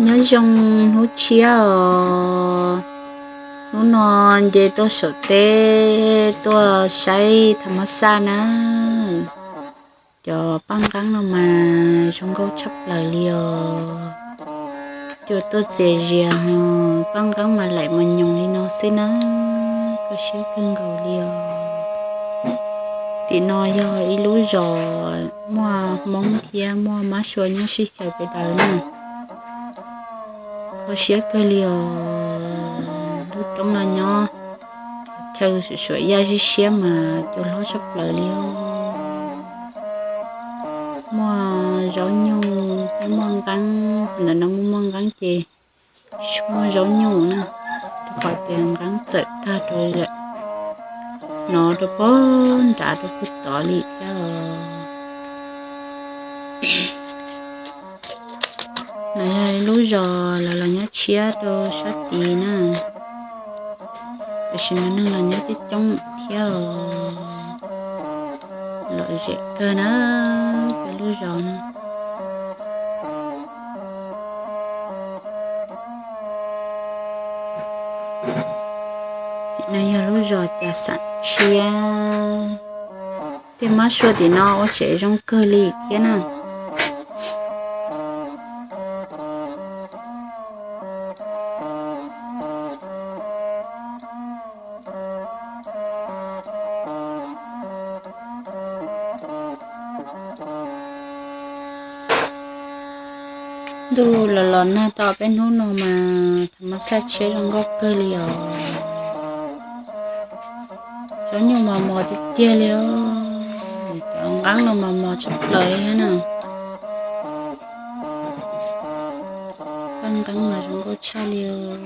Nyob zoo hnub tshiab os, hnub no nce tuaj saum teb tuaj saib tham mas xaj na. Cov paj nqeeb no mas zoo nkauj tshaj plaws li os. Cua tuaj txias zias, paj nqeeb mas laim mos nyoos li no xwb na, kho siab kawg nkaus li os. Tim no yog ib lub zos muaj Hmoob thiab muaj Mab Sua nyob sib xyaw pes daws na. Kho siab kawg li os, lub roob no nyob chaw suam suam yaj siab siab mas cua hlob tshaj plaws li os. Muaj zaub nyuj thiab muaj nqeeb, ntawm no muaj muaj nqeeb ces muaj zaub nyuj na, rau qhov tias nqeeb txawm tag rau lawm, hnov rau pog nrad rau pug tod li thiab os. No yog lub zos lawv los nyob tshiab rau sab tid na, tam sim no neeg los nyob coob coob thiab os. Lom zem kawg na, peb lub zos no. Tim no yog lub zos Cas Xam tshiab. Tej Mab Sua tim no ua tsev zoo kawg li thiab na. Ntuj los los nag tau peb hnub no mas tham mas xaj tshiab zoo nkauj kawg li os. Zaub nyuj mas mos tiag tiag li os, cov nqeeb no mas mos tshaj plaws li thiab na. Paj nqeeb mas zoo nkauj tshaj li os.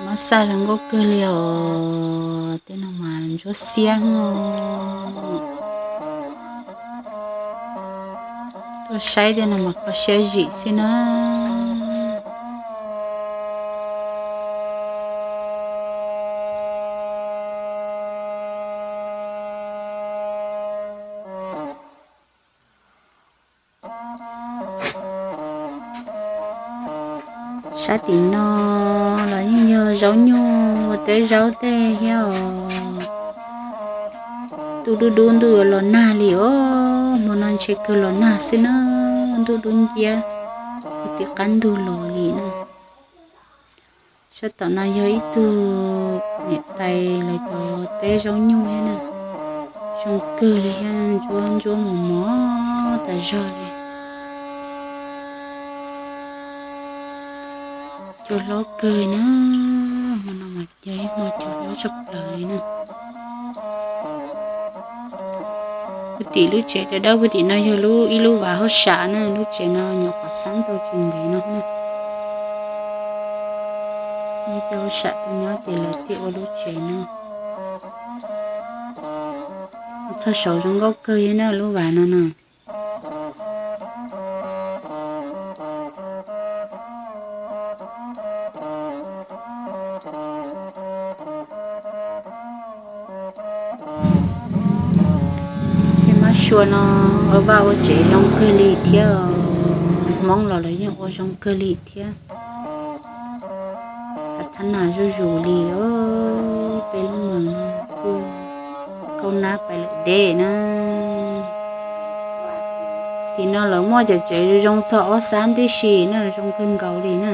Mas xaj zoo nkauj kawg li os, tej no mas ntsuab xiab os. Tuaj saib tej no mas kho siab zim xwb na. Sab tim no los yeej yog zaub nyuj ua teb zaub tej thiab os. Ntuj dub dub ntuj yuav los nag li os, hmo no ntshe kawg los nag xwb na, ntuj dub nciab, kwv tij qab ntug los li na. Sab tom no yog ib tug niam tais lawv cov teb zaub nyuj thiab na, zoo kawg li thiab, ntsuab ntsuab mos mos tas zog li. Cua hlob kawg na, hmo no mas yog ib hmo cua hlob tshaj plaws li na. Puag tim lub tsev dawb dawb puag tim no yog lub ib lub vaj hauj sam na, lub tsev no nyuam qhuav xeeb tau tsis ntev no na. Yog cov hauj sam tus nyob ces lawv thiaj ua lub tsev no. Txog saud zoo nkauj kawg li na lub vaj no na. Tej Mab Sua no ua vaj ua tsev zoo kawg li thiab, Hmoob los lawv yeej ua zoo kawg li thiab. Thab nas zuj zus li os, peb lub moos no kuj kaub nab pais lawm deb na. Tim no lawv muaj cov tsev zoo txog ob xab tib si na, zoo kawg nkaus li na.